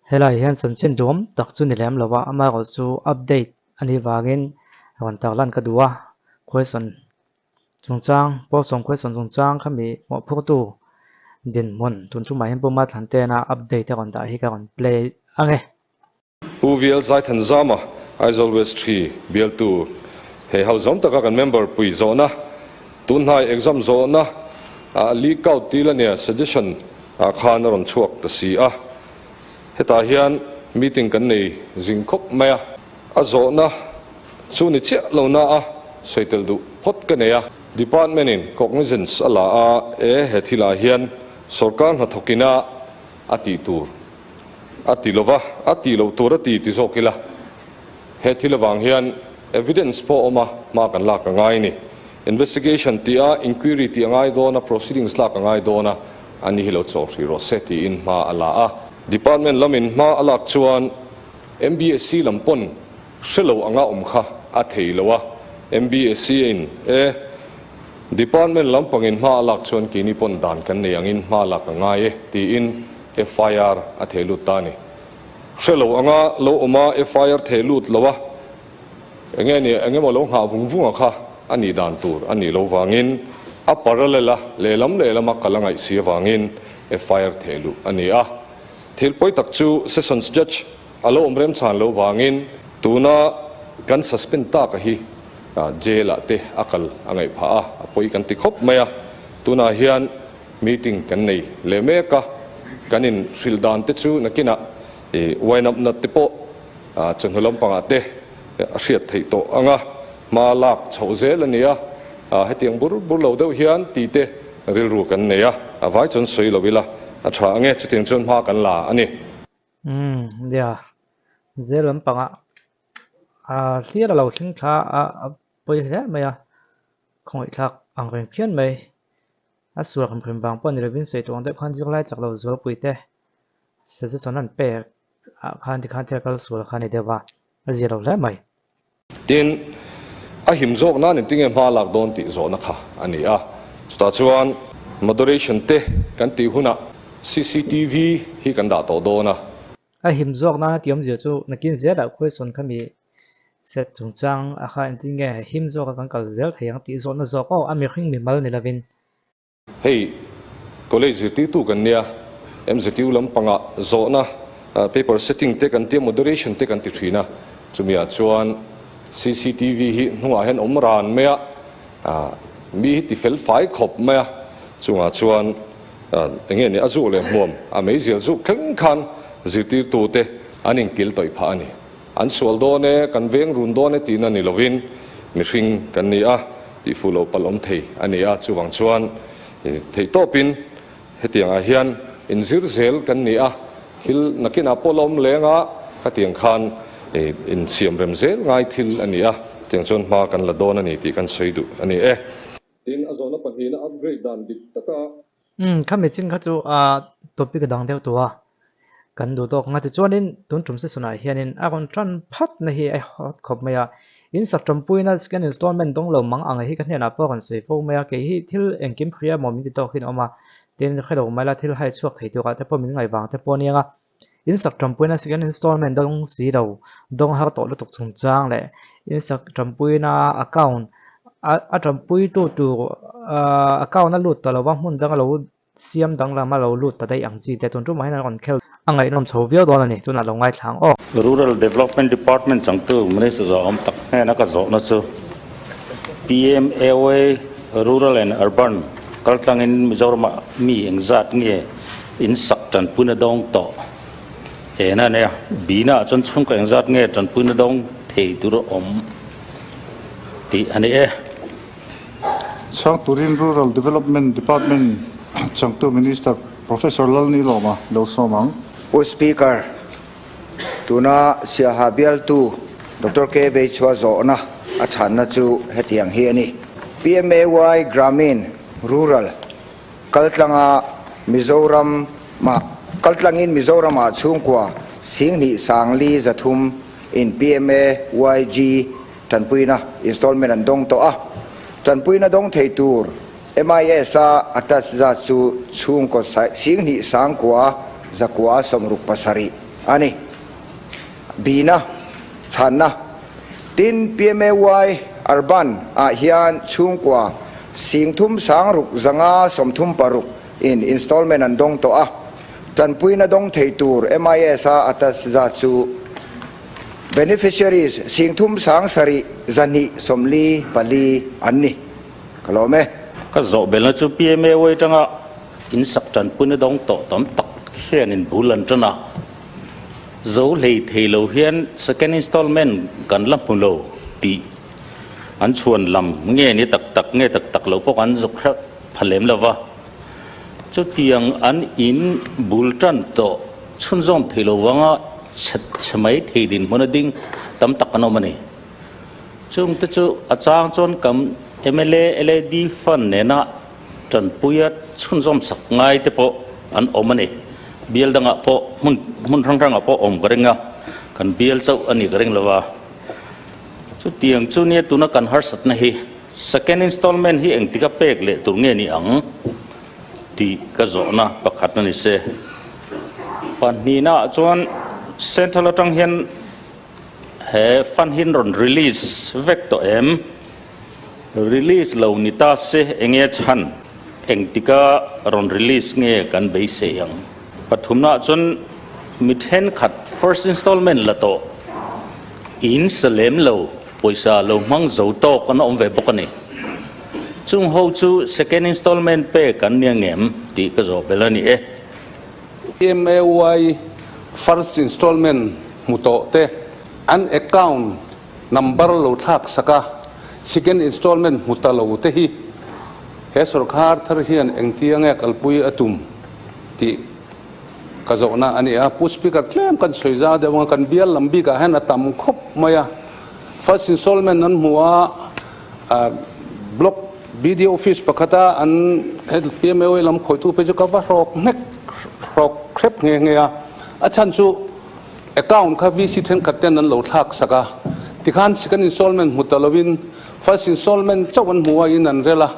Helai hian chanchin duhawm tak chu ni lem lo a, amaherawhchu update a nih vangin rawn tarlan ka duh a, question chungchang Pawlsawm question chungchang kha mi mawhphurtu dinhmun tun chungah hian Puma Thlantena update a rawn dah hi ka rawn play ang e. Pu VL Zaithanzama, Aizawl West Tree bialtu he ho zawm taka kan member pui zawhna, tunhnai exam zawhna ah leak out dil ania suggestion ah khan a rawn chhuak ta si a. Hetah hian meeting kan nei zing khawp mai a, a zawhna chu ni chiah lo na a sawi tel duh phawt ka nei a. Department in cognizance a la a, e he thilah hian sorkar hnathawkina a tih tur A ti lova, a tih loh tur a ti ti zawk ila. He thil avang hian evidence pawh awm a, hma kan lak a ngai ni. Investigation tih a, inquiry tih a ngai dawn a, proceedings lak a ngai dawn a, a ni hi lo chaw hrih rawh se tiin hma a la a. Department lamin hma a lak chuan MBSC lam pawn hre lo anga awm kha a thei lo a, MBSC in e Department lampangin hma a lak chuan keini pawn dan kan nei angin hma lak a ngai e tiin FIR a theh lut ta a ni. Hre lo anga lo awm a FIR theh lut lo a, enge ni eng emaw lo nghah vung vung a kha a nih dan tur a nih lo vangin a parallel a lehlam lehlam a kal a ngaih si avangin FIR theh luh a ni a. Thil pawi tak chu Sessions Judge a lo awm remchan lo vangin tuna kan suspend tak a hi jail ah te a kal a ngaih phah a, a pawi kan ti khawp mai a. Tunah hian Meeting kan nei leh mek a, kan in hrilh dan te chu nakinah i wine up na te pawh chawhnu lampangah te a hriat theih tawh ang a, hma lak chhoh zel a ni a, hetiang bur bur lo deuh hian tih te rilru kan nei a, a vai chuan sawi lo ila a tha ang e, chutiang chuan hma kan la a ni. Umm nia, zel lampangah hlir a lo thleng thla a, a pawi hle mai a, khawngaihthlak ang reng phian mai. A sual hrim hrim vang pawh ni lovin sawi tawh ang deuh khan zirlai chak lo zualpui te suggestion an pek ah khan tikhan thil a kal sual kha a ni deuh a, a zia lo hle mai. Tin, a him zawk nan engtinge hma lak dawn tih zawhna kha a ni a, chutah chuan moderation te kan tih hunah cctv hi kan dah tawh dawn a. A him zawk nana tih awmzia chu nakin zelah question kha mi Set chungchang a kha engtin nge him zawka kan kal zel thei ang tih zawhna zawk aw a mihring mimal ni lovin. Hei college zirtirtu kan nia, MZU lampangah zawhna paper setting te kan tia moderation te kan ti thin a, chumiah chuan cctv hi hnungah hian awm ran mai a, mi hi ti fel fai khawp mai a, chungah chuan eng nge ni a zuk leh hmuam a meizial zuk thleng khan zirtirtu te an inkil tawih phah a ni. An sual dawn e, kan veng run dawn e tihna ni lovin mihring kan ni a, tih fuh loh palh awm thei a ni a, chuvang chuan theihtawpin hetiangah hian inzir zel kan ni a, thil nakinah pawh la awm leng a, khatiang khan insiam rem zel ngai thil a ni a, chutiang chuan hma kan la dawn a ni tih kan sawi duh a ni e. Tin, a zawhna pahnihna upgrade dan dik taka. Umm, khami chin kha chu a topic a dang deuh tawh a, kan duh tawk ang a. Tichuanin tun tum session ah hianin a rawn tan phat na hi a hot khawp mai a, in sak tanpuina second installment dawng lo mang ang hi ka hnenah pawh a rawn sawi fo mai a, kei hi thil engkim hria maw min ti tawk hin a awm a, tin hrelo mai la thil hai chhuak thei turah te pawh min ngaih vang te pawh a nia. In sak tanpuina second installment dawng si lo, dawng har tawh lutuk chungchang leh in sak tanpuina account a tanpuitu tur account a lut ta lo va hmun danga lo siam danglam a lo lut ta daih ang chi te tun tumah hian an rawn khel a ngaihnawm chho viau dawn a ni tunah lo ngaithla ang aw. Rural Development Department changtu Minister zawhawm tak hnena ka zawhna chu PMAY Rural and Urban kaltlangin Mizoramah mi engzat nge In sak tanpuina dawng tawh ena a nia. Bina ah chuan chhungkaw engzat nge tanpuina dawng thei tur a awm tih a ni e. Chhang turin Rural Development Department changtu Minister Professor Lalnilawma lo sawm ang. Pu Speaker, tuna Siaha bialtu Doctor K. Beichhua zawhna a chhanna chu hetiang hi a ni. PMAY Gramin Rural Kaltlanga Mizoram ah Kaltlangin Mizoram ah chhungkua Singhnih Sangli 300 in PMAYG tanpuina installment an dawng tawh a. Tanpuina dawng thei tur MIS a attach zat chu chhungkaw Singhnih Sangkua 967 a ni. Bina, chhanna, Tin, PMAY Urban ah hian chhungkua 36 536 in installment an dawng tawh a, tanpuina dawng thei tur MIS a attach zat chu beneficiaries 37,244 an ni. Ka lawm e. Ka zawh belna chu PMAY atanga in sak tanpuina dawng tawh tam tak hianin bul an tan a. Zo hlei thei lo hian second installment kan la hmu lo tih an chhuan lam nge ni tak tak nge tak tak lo pawh kan zuk hrep pha lem lo va. Chutiang an in bul tan tawh chhunzawm thei lo vanga chhe chhe mai thei dinhmun a ding tam tak an awm a ni. Chungte chu a chang chuan kam mla LAD fund nena Tanpuia chhunzawm sak ngai te pawh an awm a ni. Bial dangah pawh hmun hmun hrang hrangah pawh awm ka ring a, kan bial chauh a ni ka ring lo va. Chutiang chu nia tuna kan harsatna hi second installment hi engtika pek leh tur nge ni ang tih ka zawhna pakhat a ni se. Pahnihnaah chuan central atang hian he fund hi an rawn release vek tawh em? Release lo ni ta se enge chhan? Engtika rawn release nge kan beisei ang? Pathumnaah chuan mi thenkhat first installment la tawh in sa lem lo pawisa lo hmang zo tawk an awm ve bawk a ni. Chung ho chu second installment pek an nia ngem tih ka zawh belh a ni e. PMAY first installment hmu tawh te an account Number lo thlak sak a, second installment hmu ta lo te hi he sorkar thar hian engtia nge kalpui a tum tih ka zawhna a ni a. Pu Speaker, tlem kan sawi zau deuh ang a, kan bial lam bikah hian a tam khawp mai a. First installment an hmu a, Block BD office pakhata an PMAY lam khawitu phei chu ka va hrawk hnek hrawk hrep nghe nghe a, a chhan chu Account kha VC thenkhat ten an lo thlak sak a, tikhan second installment hmu ta lovin first installment chauh an hmu a in an rel a,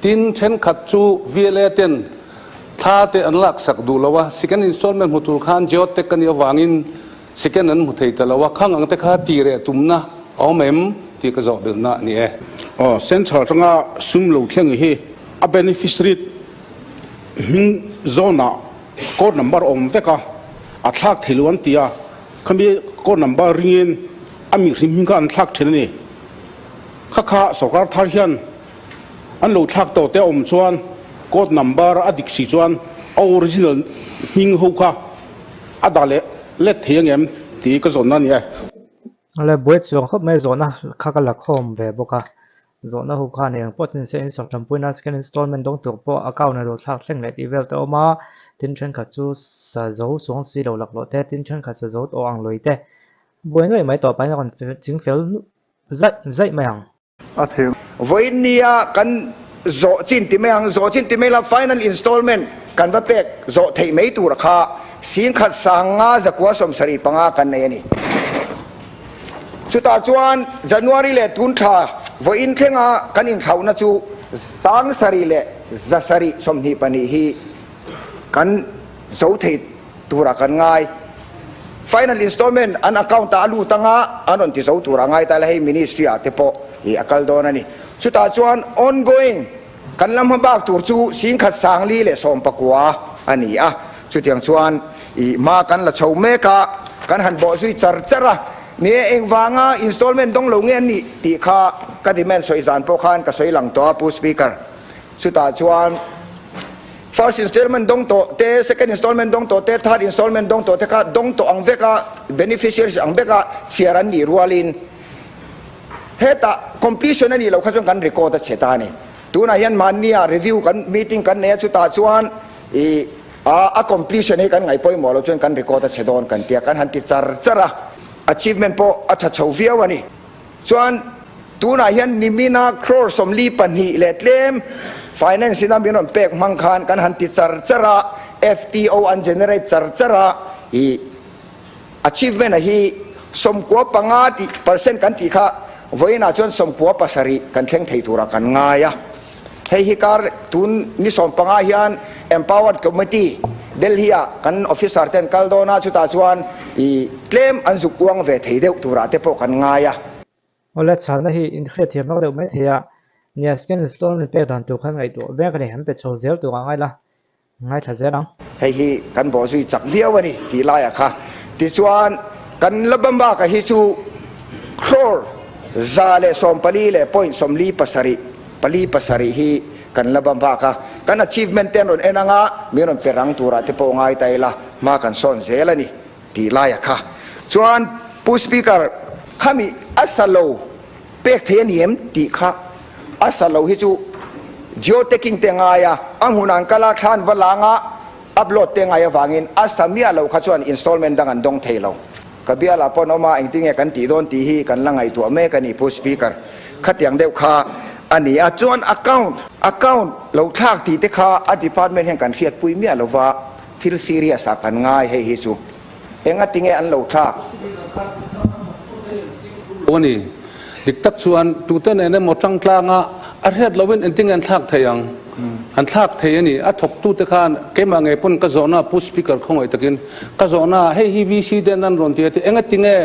tin thenkhat chu VLA ten thla te an lak sak duh lo a, second installment hmu tur khan geotech a nih avangin second an hmu thei ta lo a, khang ang te kha tih reh tumna a awm em tih ka zawh belhna a ni e. Aw, Central atanga sum lo thleng hi a beneficiary hming zawnah Code number awm vek a, a thlak thei lo an ti a, khami code number ringin a mihring hming kha an thlak thin a ni. Kha kha sorkar thar hian an lo thlak tawh te a awm chuan code number a dik si chuan a original hming ho kha a dah leh let thei angem tih ka zawnna a ni e. Le buai chuang khawp mai zawhna kha ka la khawm ve bawk a, Zawhna hu khan eng pawh chin se insawm ṭanpuina second installment dawng tur pawh account a lo thlak thleng leh tih vel te a awm a, tin thenkhat chu sa zo suang si lo laklawh te, tin thenkhat sa zo tawh ang lui te buai nuaih mai tawh pahin a rawn ching fel zaih zaih mai ang. A thei. Vawiin nia kan zawh chin ti mai ang, zawh chin ti mai la final installment kan va pek zawh theih mai tur kha 1575 kan nei a ni. Chutah chuan January leh tun thla vawiin thlenga kan inthlauhna chu 7124 hi kan zo thei turah kan ngai. Final installment an account ah a lut anga an rawn ti zo turah ngai ta ila hei ministry ah te pawh i a kal dawn a ni. Chutah chuan ongoing kan la hma bak tur chu 1419 a ni a. Chutiang chuan i hma kan la chho mek a, kan han bawh zui char char a, ni e engvanga installment dawng lo nge an nih tih kha ka demand sawi zan pawh khan ka sawi lang tawh a Pu Speaker. Chutah chuan first installment dawng tawh te, second installment dawng tawh te, third installment dawng tawh te kha dawng tawh ang vek a, beneficiaries ang vek a chhiar an nih rualin hetah completion a nih loh kha chuan kan record a chhe ta a ni. Tunah hian mahnia review kan meeting kan nei a, chutah chuan i a a completion hi kan ngaih pawimawh loh chuan kan record a chhe dawn kan tia kan han ti char char a, achievement pawh a tha chho viau a ni. Chuan tunah hian nimina crore 42 leh tlem finance ina min rawn pek hmang khan kan han ti char char a, FTO an generate char char a, i achievement a hi 95 tih percent kan tih kha vawiinah chuan 97 kan thleng thei turah kan ngai a. Hei hi kar tun ni 15 hian Empowered Committee Delhi ah kan officer ten kal dawn a, chutah chuan I tlem an zuk uang ve thei deuh turah te pawh kan ngai a. Awle chhanna hi inhriatthiam vak deuh mai thei a, nia scan installment pek dan tur khan ngaihtuah vek a ni, an pe chho zel tur ah ngai la, ngaithla zel ang. Hei hi kan bawhzui chak viau a ni tih laiah kha tichuan kan la bam bakah hi chu crore 144.47, pali pasarih hi kan la bam bak a, kan achievement te an rawn en anga min rawn pe rang turah te pawh ngai ta ila hma kan sawn zel a ni tih laiah kha chuan Pu Speaker khami a sa lo pek thei a ni em tih kha a sa lo hi chu geotagging te ngai a, a hmunah an kal a, thla an va lang a, upload te ngai avangin a sa miah lo kha chuan installment dang an dawng thei lo. Ka bialah pawn awm a, engtin nge kan tih dawn tih hi kan la ngaihtuah mek a ni Pu Speaker. Khatiang deuh kha a ni a, chuan account, account lo thlak tih te kha a department hian kan hriatpui miah lo va, thil serious ah kan ngai hei hi chu. Engati nge an lo thlak? Lo a ni. Dik tak chuan tute nen emaw tangtlanga a hriat loin engtin nge an thlak thei ang? An thlak thei a ni. A thawktute khan keimah ngei pawn ka zawhna Pu Speaker khawngaih takin ka zawhna hei hi VC ten an rawn ti a ti engati nge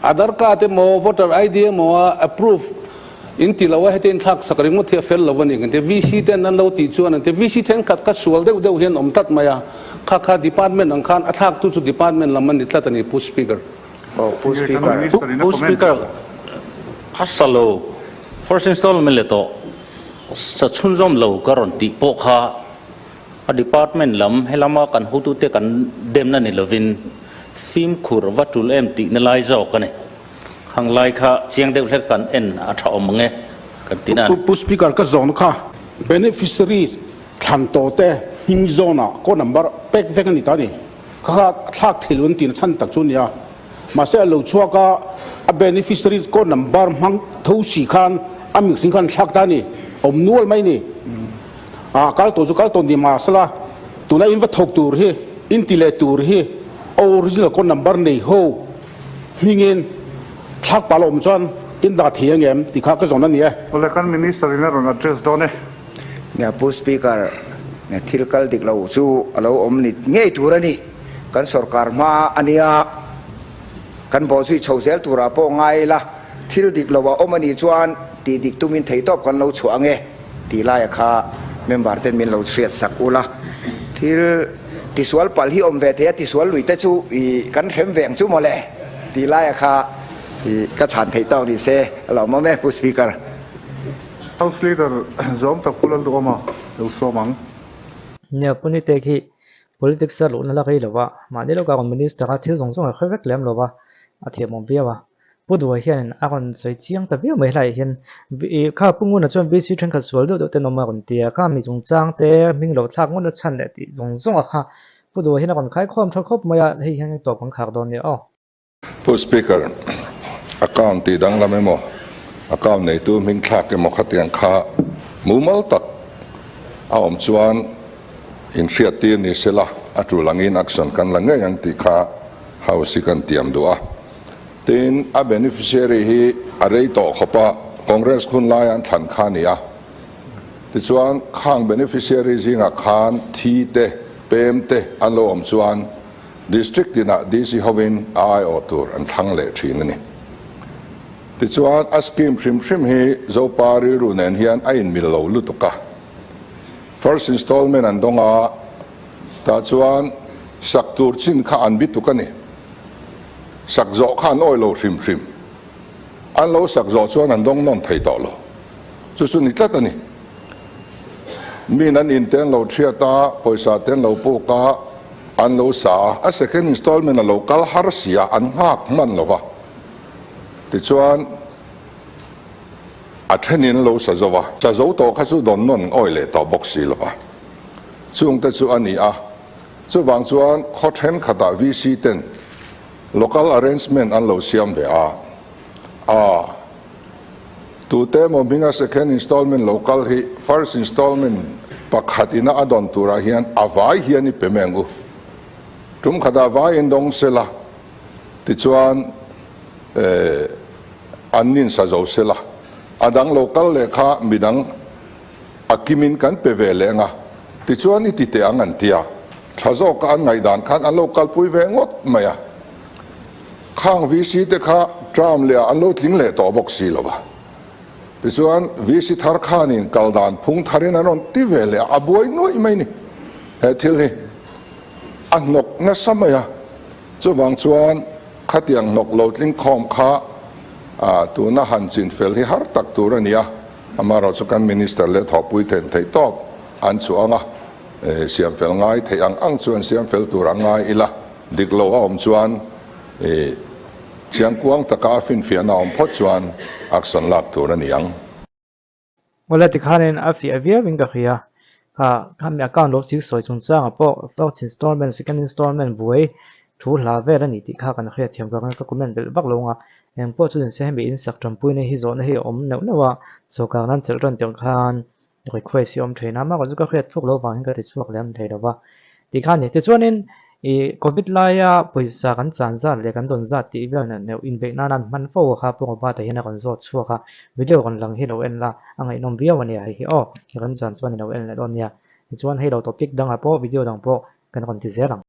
Aadhaar card emaw voter ID emaw a approve in ti lo a heti in thlak sak ringawt hi a fel lo a ni kan ti a. VC ten an lo tih chuan an ti a. VC thenkhat kha sual deuh deuh hian awm tlat mai a. Kha kha department ang khan a thlaktu chu department lam a ni tlat a ni Pu Speaker. Aw Pu Speaker. Pu Speaker, a sa lo, first installment leh tawh sa chhunzawm lo ka rawn tih pawh kha a department lam helama kan hotute kan demna ni lovin fimkhur va tul em tihna lai zawk a ni. Khang lai kha chiang deuh hlek kan en a tha awm ang e kan ti nan. Pu Speaker ka zawn kha beneficiary thlan tawh te hming zawnah code number pek vek a ni ta a ni. Kha kha thlak thei lo an tihna chhan tak chu a ni a. Mahse a lo chhuak a, a beneficiary code number hmang tho si khan a mihring khan thlak ta a ni. Awm nual mai a ni. A kal tawh chu kal tawh ni mahsela tuna in va thawk tur hi, in ti leh tur hi original code number nei ho Hmingin thlak pah lo awm chuan in dah thei ang em tih kha ka zawn a ni e. Awle kan Minister in a rawn address dawn e. Nia Pu Speaker, thil kal dik lo chu a lo awm ni ngei tur a ni. Kan sorkar hma a nia, kan bawhzui chho zel turah pawh ngai ila, thil dik lo a awm a nih chuan tih dik tumin theihtawp kan lo chhuah ang e tih laia kha member ten min lo hriat sak ula. Thil tisual palh hi awm ve thei a, tisual lui te chu i kan hrem ve ang chu mawle tih laia kha i ka chhan theih tawk ni se a lo awm e Pu Speaker. House Leader zawm tak Pu Lalduhawma lo sawm ang. Nia Pu Nite khi politics a luhna la rei lo va, mahni lawkah rawn minister a thil zawng zawng a hre vek lem lo va, a thiamawm viau a. Pu Duai hianin a rawn sawi chiang ta viau mai helaiah hian ih kha Pu Nguna chuan VC thenkhat sual deuh deuh ten awm a rawn ti a, kha mi chungchang te hming lo thlak ngawt na chhan leh tih zawng zawng a kha Pu Duai hian a rawn khaikhawm tha khawp mai a, hei hian tawp kan khak dawn nia aw. Pu Speaker, account tih danglam emaw, account neitu hming thlak emaw khatiang kha mumal tak a awm chuan inhriattir ni sela a tul angin action kan la ngei ang tih kha House hi kan tiam duh a. Tin, a beneficiary hi a rei tawh khawp a, Congress hun laia an thlan kha a ni a. Tichuan, khang beneficiary zingah khan thi te, pem te an lo awm chuan District tinah DC hovin a aiawh tur an thlang leh thin a ni. Tichuan, a scheme hrim hrim hi Zopa rilru nen hian a inmil lo lutuk a. First installment an dawng a, tah chuan sak tur chin kha an bituk a ni. Sak zawh kha an awi lo hrim hrim. An lo sak zawh chuan an dawng nawn thei tawh lo. Chu chu ni tlat a ni. Min an in te an lo thiat a, pawisa te an lo puk a, an lo sa a, a second installment a lo kal har si a, an nghak hman lo va. Tichuan a thenin an lo sa zo va, sa zo tawh kha chu dawn nawn awi leh tawh bawk si lo va. Chungte chu a ni a. Chuvang chuan khaw thenkhatah VC ten local arrangement an lo siam ve a, a tute emaw hminga second installment lo kal hi first installment pakhat ina a dawn turah hian a vai hian i pe mai ang u. Tum khatah vai in dawng sela tichuan an ninsa zo sela a dang lo kal leh kha midang A kimin kan pe ve leh anga, tichuan i ti teh ang an ti a, tha zawka an ngaihdan khan an lo kalpui ve ngawt mai a. Khang VC te kha term leh ah an lo tling leh tawh bawk si lo va. Tichuan VC thar khanin kal dan phung tharin an rawn ti ve leh a, a buai nuaih mai ni. He thil hi a hnawk nasa mai a, chuvang chuan khatiang hnawk lo tling khawm kha tuna han chin fel hi har tak tur a ni a, amaherawhchu chu kan Minister leh thawhpui then theih tawp an chhuah ang a, siam fel ngai theih ang ang chuan siam fel tur a ngai ila, dik lo a awm chuan chiangkuang taka a finfiahna a awm phawt chuan action lak tur a ni ang. Awle tikhanin a fiah viau in ka hria. Kha khami account lo sik sawi chungchangah pawh first installment second installment buai thu hla vel a ni tih kha kan hriat thiam vang in ka comment belh vak lo ang a. Eng pawh chu ni se hemi insak tanpuina hi zawhna hi a awm neuh neuh a, sawrkar nan chelh ran tirh khan request hi a awm thin a, mahka chu ka hriat thluk lo vangin ka ti chhuak leh ang thei lo va tih kha a ni. Tichuanin ih covid laia pawisa kan chan zat leh kan dawn zat tih vel neuh neuh inbeih nana an hman fo a kha Pu Robert-a hian a rawn zawt chhuak a, video rawn lang hi lo en la a ngaihnawm viau a nia hei hi aw i rawn chan chuan i lo en leh dawn nia. Tichuan hei lo topic dangah pawh video dang pawh kan rawn ti zel ang.